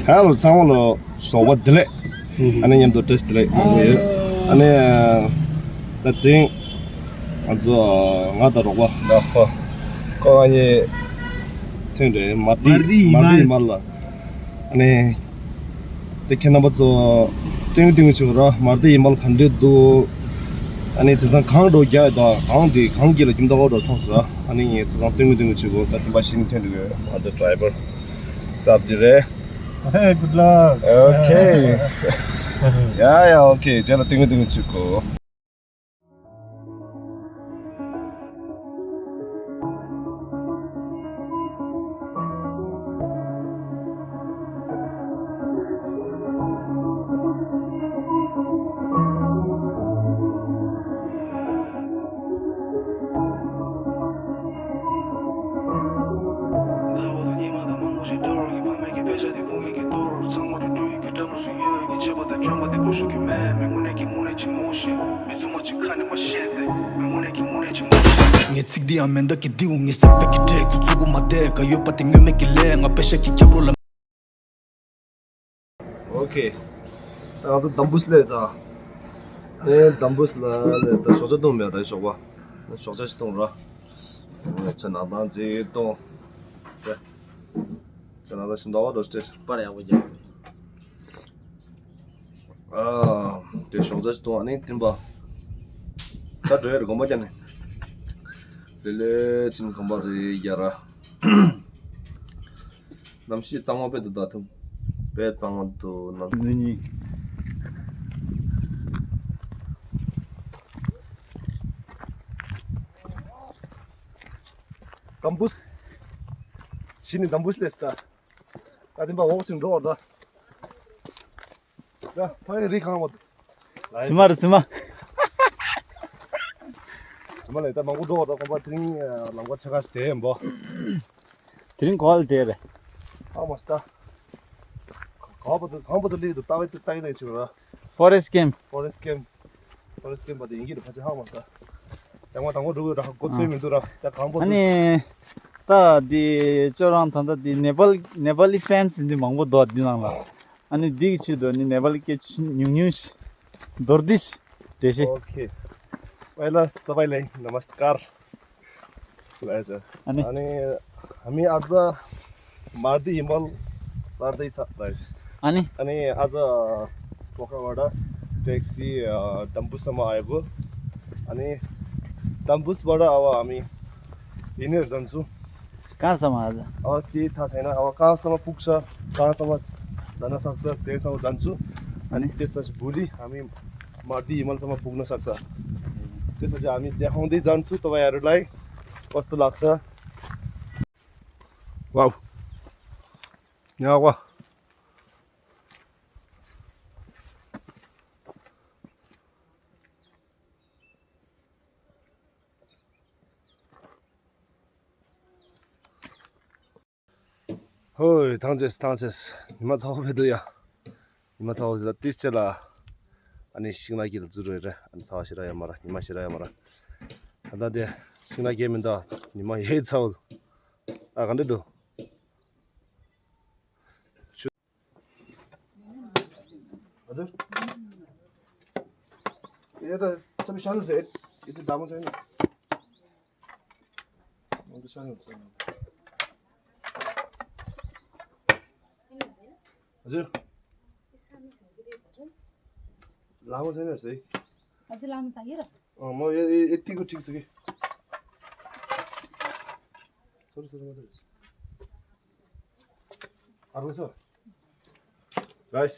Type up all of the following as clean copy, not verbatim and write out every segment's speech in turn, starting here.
Hello, someone so what delay? And then you do test delay. And the thing, and so another one. Có anh听着Mardi Himal and they can about so thing chura Mardi Himal Khandu do and it is a condo ya the county kangi la kim da order thongsa and it's something chugo that machine tend as a driver subjire. Hey, good luck. Okay. Yeah, okay. Jana thing chugo. Okay. 아주 담부스래자. 네, 담부스라. 네, 소저도 메다 쇼바. 소저시 동라. 네, 전화단지 또. 네. 전화다 신다와 도스트. 빨아야 보자. 아, 저 소저시 또 안에 팀바. 다 돼요, 그거 맞네. relé chin kambari yara namshi tangwa pe da ta pe tangwa to nam Nini. campus shini campus lesta adimba walking road da ya pai ri khang mo 스마르. 정말 일단 망고 road da komba tring langwa chaga ste mo 드링 콜 데레. 아 맞다 가보도 리도 따위 돼 지금 포레스트 캠. forest camp 바데 인기도 같이 하고 맞다 양마 당고 누구라 고츠이면 들어 딱 가보 아니 따디 저랑 탄다디 네발리 팬스 니 망보 도디나라. 아니 디치도 니 네발리 के news दर्दिश देशे. Okay पहिला सबैलाई नमस्कार अनि हामी आज मार्दी हिमल चढ्दै छ अनि आज पोखराबाट ट्याक्सी डम्बुसम्म आएको अनि डम्बुसबाट अब हामी हिँडेर जान्छौँ कहाँसम्म आज अब केही थाहा छैन अब कहाँसम्म पुग्छ कहाँसम्म जान सक्छ त्यहीसम्म जान्छु अनि त्यसपछि भोलि हामी मार्दी हिमलसम्म पुग्न सक्छ त्यसपछि हामी देखाउँदै जान्छु तपाईहरुलाई कस्तो लाग्छ वाउ यहाँ वा 호이 당제스 니마 차오베도야 니마 차오자 티스라 아니 시그나기를 주르래 안 차시라야 마라 니마 시라야 마라 한다데 시그나기면다 니마 헤차오 아 근데도 맞아 얘다 참 샤는세 이제 남은 새 먼저 샤는 없잖아 हजुर लामो छैन रहेछ है हजुर लामो चाहियो र म यतिको ठिक छ कि सरी मात्रै रहेछ अर्को छ गाइस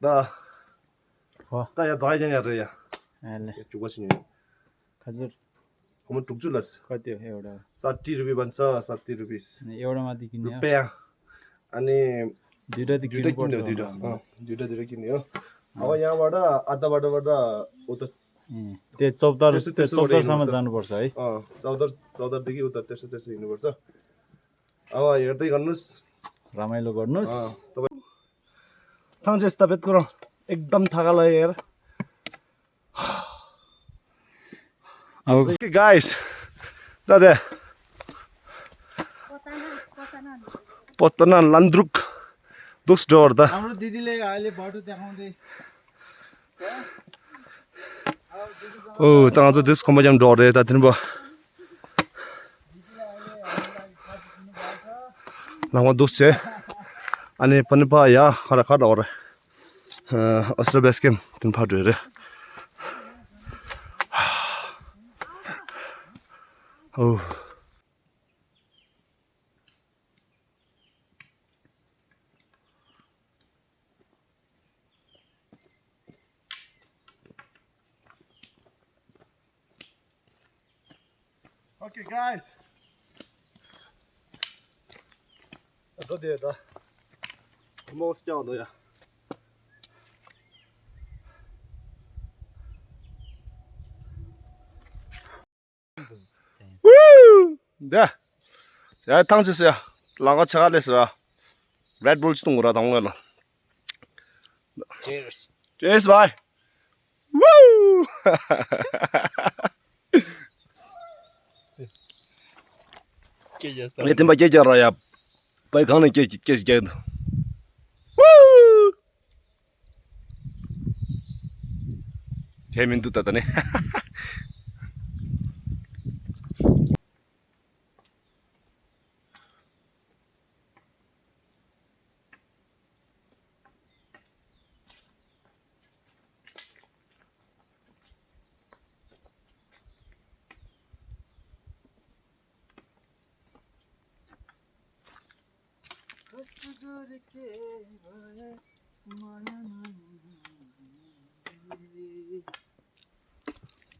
다 야 다이잖아 야 अहिले जुगसिन हजुर हम टुक्जुलस कति हो एउटा 60 रुपैयाँ भन्छ 70 रुपैयाँ एउटा माथि किन्ने हो रुपैयाँ अनि दुईटा दुईटा किन्ने हो अब यहाँबाट आधा बाटोबाट उता त्यो चौतारसम्म जानुपर्छ है 14 देखि उता त्यसो हिँड्नुपर्छ अब हेर्दै गर्नुस् रमाइलो गर्नुस् तपाईं थांजेस तबियत करो एकदम थका लाग्यो यार अब गाइस दादा पत्तना लान्द्रुक दोस डर दा हाम्रो दिदीले अहिले बाटो देखाउँदै ओ ता जो दिस खमा जाम डर ता तिन बो नामा दोस छे अनि पनि पा या खरा खरा और अस्त्र बेस केम तिन फाटो रे ओ Okay, guys. Đó đi đó. Mua cho rồi à. Woo! 네. 자, 탕 주세요. 라가 차가 됐어. 레드불 치동 거라 당거는. Cheers. Cheers, bye. Woo! ये तुम्हें क्या चल रहा है आप भाई खाने क्या 재민도 따다네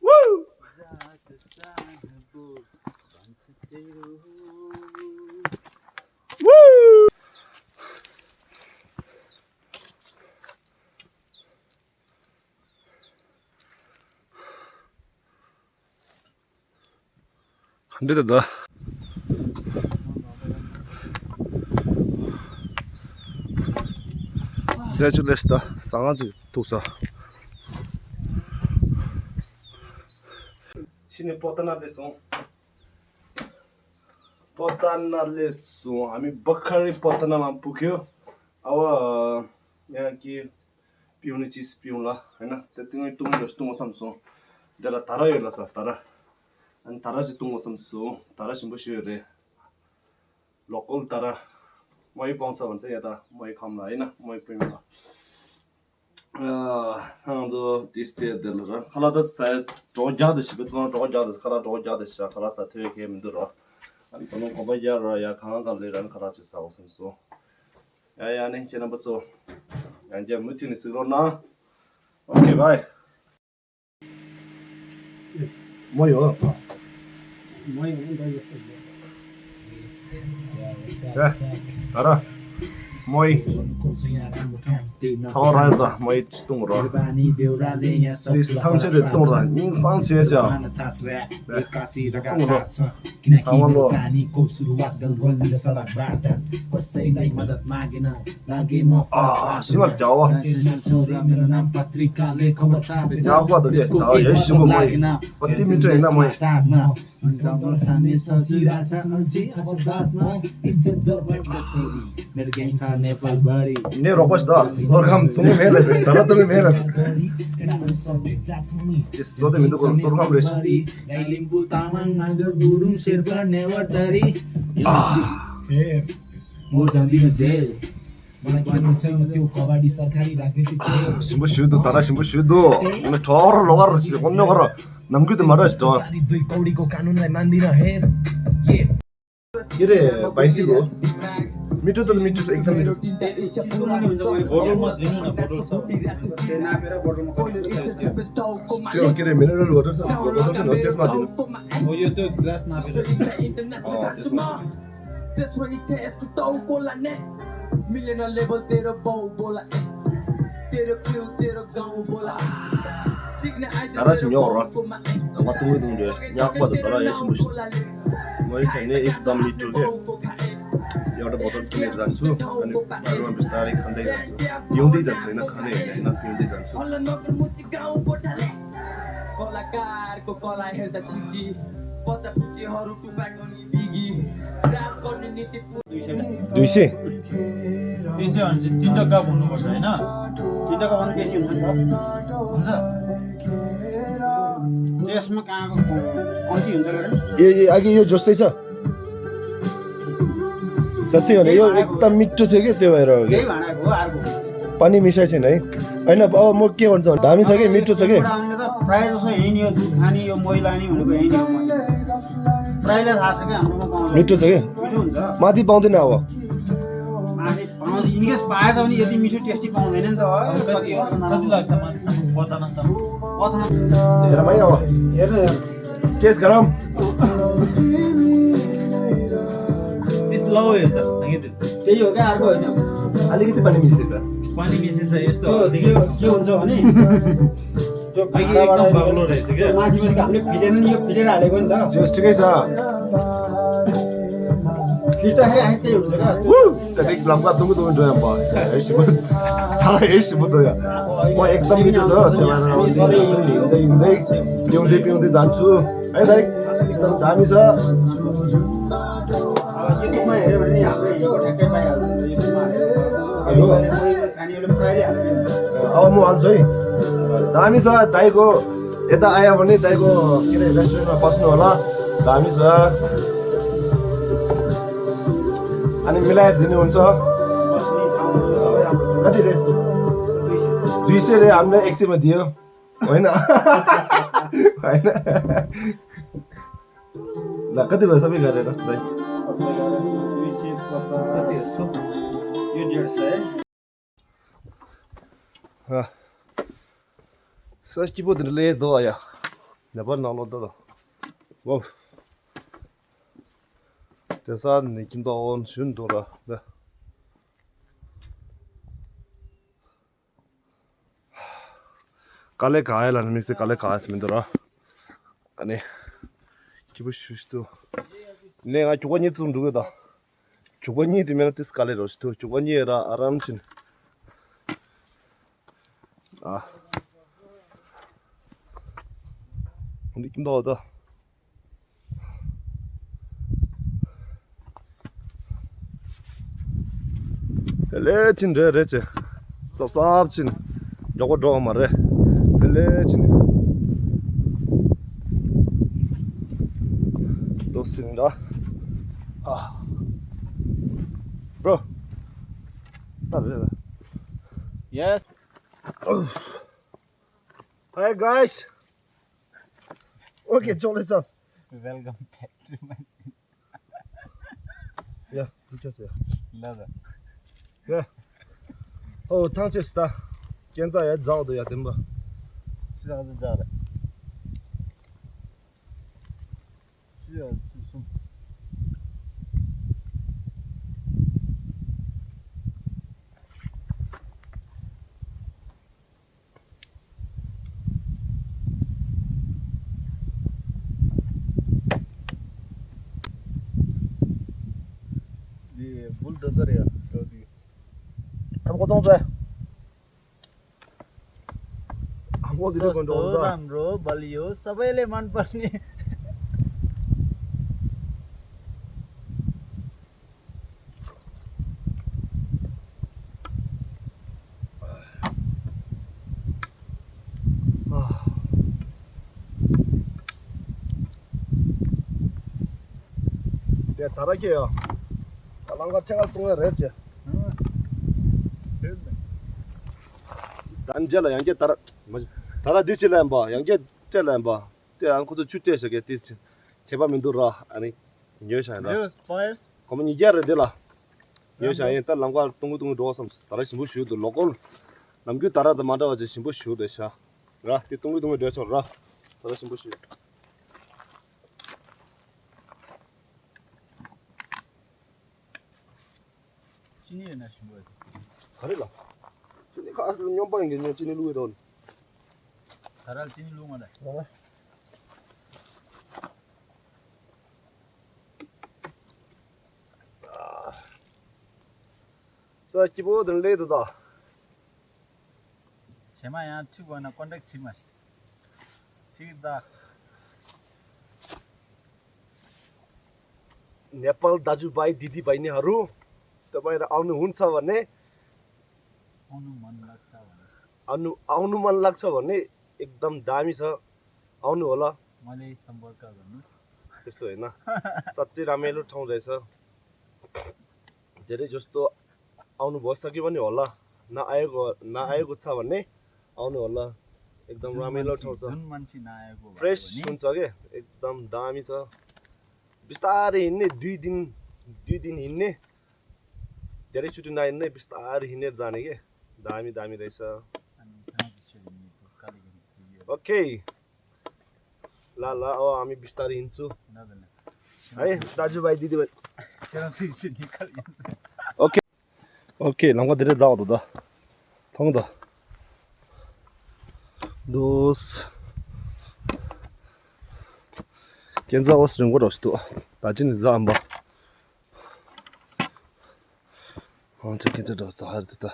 Woo! Woo! 안 되다. Dereceleşti. Sanacı tusa. Şimdi potanarlesun. Potanarlesun. Ami bakari potanaman pukiyo. Awa यहाँ कि पिउने चिज पिउँला हैन त्यतिमै टुङ्गो सम्सो देला तारा हेर्ला छ तारा अनि तारा चाहिँ टुङ्गो सम्सो तारा सिम्बुसियो रे लोकल तारा मै पाउँछ भन्छ यहाँ त मै खाम्ला हैन मै पिउँला जो त्यस्तै देला र खला त सायद 저 ज्यादा सिबत न 저 ज्यादा छ खला सा थियो के मिन्दु र अनि पनि खबै या र या खाना दले रन खला चाहिँ साउ सम्सो या नै केना बच्चो Bence müthiş sigorna. Okay, bye. 뭐요? 알아. 뭐이. 저라자 뭐이 동으로. 디스 탕체의 동으로 인상 제자. 동으로. 상원로. 아, 심할 자와. 자와도 돼. 다 열심히 뭐이. 어디 밑에 있나 뭐이. Ne ropas da, sorghum tumu mehlet, tara tumu mehlet. Is so de mindu ko sorghum resh. 신부 쉬도 따라 신부 쉬도. 근데 저를 로가로 씨 건너가라. 남기도 말아 저. 이래 바이시고. मिठो त मिठो छ एकदम मिठो बोतलमा दिनु न बोतल छ त्यो नापेर बोतलमा त्यो के रे मिनरल वाटर छ बोतल छ न त्यसमा दिनु हो यो त्यो ग्लास नापेर त्यसमा मिलेन लेभल तेरो बाउ बोला तेरो क्यू तेरो गाउँ बोला 알았으면 영어로 같은 거 동데 약과도 따라 예시 무시 뭐 있었네 एकदम मिठो के एउटा बोतल किनेर जान्छु अनि बाटोमा बिस्तारै खाँदै जान्छु पिउँदै जान्छु हैन खाने हैन पिउँदै जान्छु कलाकारको कला हेर्दा छिजी बच्चा पुचीहरु टुबाको नि Rap community 200 200 भने चाहिँ 3 टका भन्नुपर्छ हैन 3 टका भन्नु बेसी हुन्छ नि त हुन्छ त्यसमा कहाँको कम्ती हुन्छ गरे ए अघि यो जस्तै छ साँच्चै भने यो एकदम मिठो छ कि त्यो भएर हो कि यही भाँडाको हो अर्को पानी मिसाइ छैन है होइन अब म के भन्छु भने दामी छ कि मिठो छ कि हामीले त प्राय जसो यही नि हो दुध खाने यो मैला नि भनेको यही नि हो प्रायलाई थाहा छ कि हाम्रोमा पाउँछ मिठो छ कि मिठो हुन्छ माथि पाउँदैन अब माथि पाउँछ इनकेस पाएछ भने यति मिठो टेस्टी पाउँदैन नि त कति लाग्छ माथिसम्म बथानसम्म हेर भाइ अब हेर्नु टेस्ट गरौँ त्यस लौ हेर्छ त्यही हो क्या अर्को होइन अलिकति पानी मिसेछ पानी मिसेछ यस्तो के हुन्छ भने त्यो भाँडाबाट बाक्लो रहेछ क्या माथिबाट हामीले फिटेन नि यो फिटेर हालेको नि त जस ठिकै छ फिट्दाखेरि हामी त्यही हुन्छ क्या Tadi bilang gua tunggu doyan pak. Sebut doyan. Mau ekdam gitu so. Piung jancu. Ayo tarik. Ekdam dami so. युट्युबमा हेऱ्यो भने हाम्रो हिँडेको ठ्याक्कै पाइहाल्छ युट्युबमा हेरेर खानेहरूले प्रायले हालेको हुन्छ अब म हाल्छु है दामी छ दाइको यता आयो भने दाइको के अरे रेस्टुरेन्टमा बस्नु होला दामी छ अनि मिलाएर दिनुहुन्छ बस्ने ठाउँहरू सबै राम्रो छ कति रेस 200 रे हामीले 100 मा दियो हैन हैन ल कति भयो सबै गरेर दाइ सबै गरेर 250 यो 150 사시보들레 더야 내번 나눠도 와 대산 느낌도 온 순도라 네 깔레 가야라는 믹스 깔레 가였으면 더라 아니 기분 쉬시도 내가 주관이 좀 누구다 주관이 되면 뜻 깔레 로스트 주관이라 아람친 아 느낌 나다. 레친 레레체. 섭섭친. 요거 더 말해. 레친. 도스인다. 아. Bro. 나도. Yes. Hi guys. Okay, join us. Welcome back to my 야, 붙였어요. leather. 야. 탕치스다. 现在也早的呀，对吧？ 시작하자 잘해. 시작 좀. Bulldozer या हमको तो जाए हमको दिने को सस्तो राम्रो बलियो सबैले मन पर्ने 야 다르게요 랑가 챙을 동네 했지 단절라 양게 따라 뭐지 따라 뒤질래 봐 양게 텔래 봐 때안고도 주대서 게 뒤지 개발면 돌아 아니 여샤나 Just fire. 그러면 이게를 되라 여샤에 딸 랑가 동구동구 도와서 따라 신부 쉬우도 로컬 남규 따라도 만다가지 신부 쉬우대샤 라 뒤동구동구 되쳐라 따라 신부 쉬우 찐이에 나신 거야. 잘해라 찐이 가서 연방인 게 찐이 루이던 잘할 찐이 롱하다. 사 기보들 레드다 제마 यहाँ ठीक भएन कन्ट्याक्ट छिमा ठीक दा नेपाल दाजुभाइ दिदीबहिनीहरू तपाईहरु आउनुहुन्छ भने आउनु मन लाग्छ भने एकदम दामी छ आउनु होला मलाई सम्पर्क गर्नुस् त्यस्तो हैन साच्चै रमाइलो ठाउँ रहेछ धेरै जस्तो आउनु भइसक्यो भने होला नआएको छ भने आउनु होला एकदम रमाइलो ठाउँ छ जुन मान्छे नआएको फ्रेश हुन्छ के एकदम दामी छ बिस्तारै हिँड्ने 2 दिन हिँड्ने धेरै चोटि नहिँड्ने बिस्तारै हिँडेर जाने के दामी रहेछ ओके ल अब हामी बिस्तारै हिँड्छु है दाजुभाइ दिदीभाइ okay 랑가들이 자오도다 통다 dos 견자 옷은 거 없어 나중에 잠바 언제 견자도 사하르다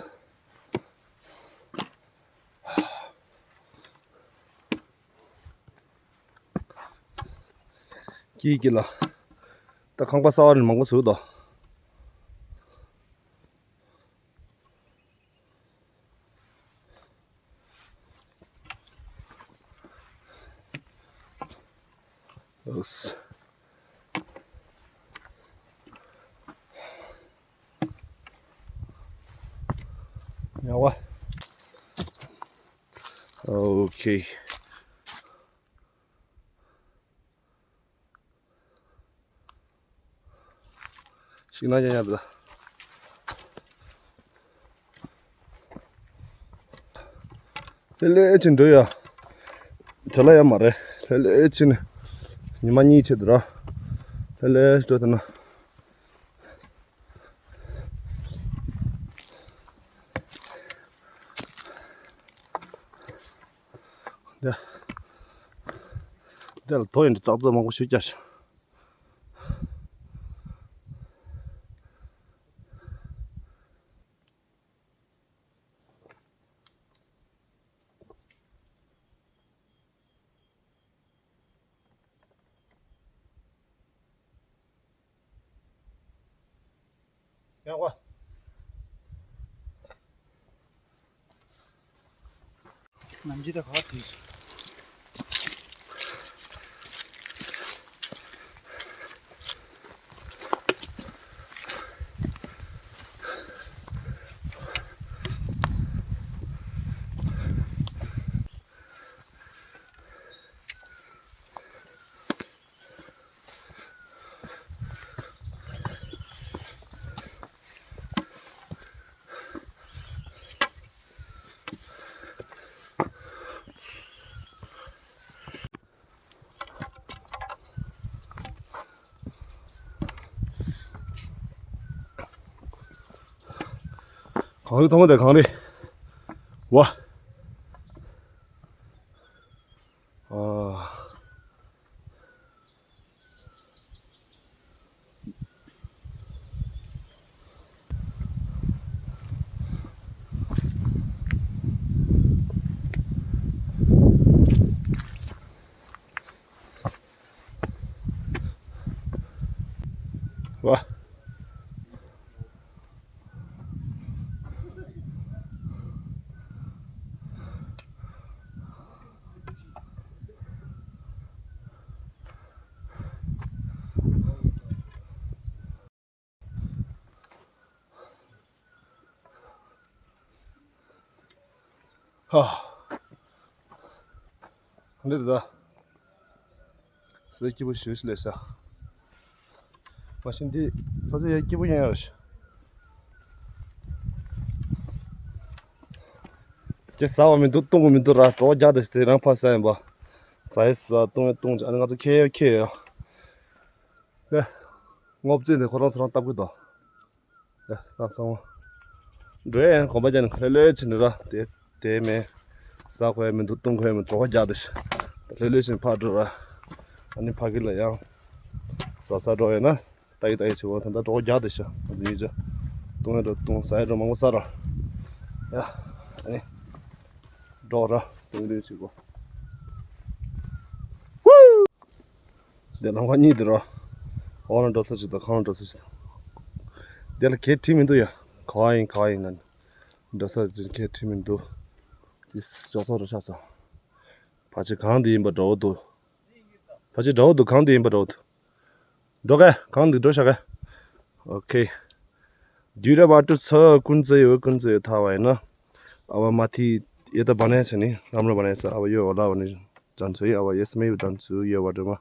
기기라 딱 강바 싸워를 먹고 서다 나와 오케이 시그널이냐 보다 렐레진 도야 잘라야 말해 렐레진 니만이 치더라 렐레 저더나 내가 도인데 잡도 먹고 싶자시 야 와. 남지대 가 같아 강리 통화돼 강리 와 와. 근데다 쓰기 뭐 쉬실래서 마신디 사실 얘기 뭐냐 알았어 제 싸우면 또 똥으면 돌아 또 자듯이 대랑 파사인 봐 사이스 똥에 자는 것도 케어요 네 없지네 그런스런 답고도 네 상상 네 거바자는 relation 때문에 사고하면 또 똥하면 또 자듯이 relation 파드라 아니 파길래야 사사도에나 따이따이 치고 한다 또 자듯이 이제 똥에도 똥 사이로 먹고 살아 야 아니 돌아 똥들 치고 내가 많이 들어 오늘 뒀었지도 가는 뒀었지도 내가 개팀인도야 거의 난 뒀었지 개팀인도 이스 저서로 샤서 바지 강디 임바 로도 바지 로도 강디 임바 로도 도가 강디 도샤가 okay दुईटा बाटो छ कुन चाहिँ हो कुन चाहिँ थाहा भएन अब माथि यता बनाएको छ नि राम्रो बनाएको छ अब यो होला भने जान्छु है अब यसमै जान्छु यो बाटोमा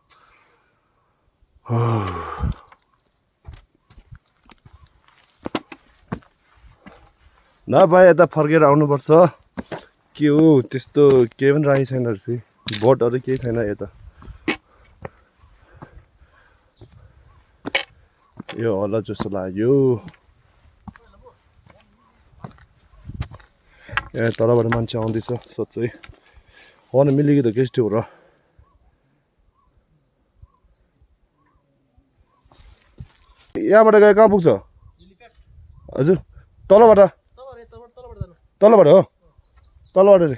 नभए यता फर्केर आउनुपर्छ के हो त्यस्तो केही पनि राखेको छैन रहेछ बोटहरू केही छैन यता यो होला जस्तो लाग्यो ए तलबाट मान्छे आउँदैछ सोध्छु है हो न मिलेको त गेस्ट हो र यहाँबाट गए कहाँ पुग्छ हजुर तलबाट हो तलबाट रे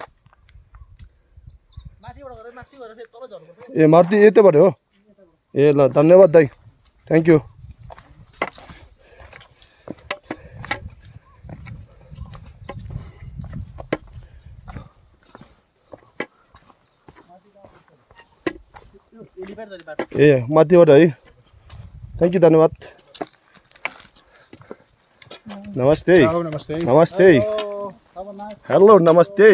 ए माथि यतैबाट हो ए ल धन्यवाद दाइ थ्याङ्क यू ए माथिबाट है थ्याङ्क यू धन्यवाद नमस्ते नमस्ते हेलो नमस्ते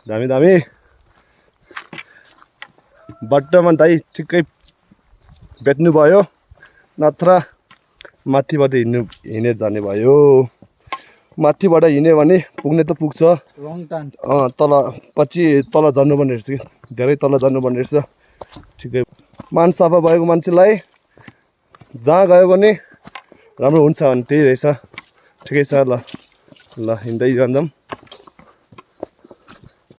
दामी दामी बाटोमा दाइ ठिक्कै भेट्नु भयो नत्र माथिबाट हिँडेर जाने भयो माथिबाट हिँड्यो भने पुग्ने त पुग्छ तल पछि तल जानुपर्ने रहेछ कि धेरै तल जानुपर्ने रहेछ ठिकै मान सफा भएको मान्छेलाई जहाँ गयो भने राम्रो हुन्छ भने त्यही रहेछ ठिकै छ ल ल हिँड्दै जाँदा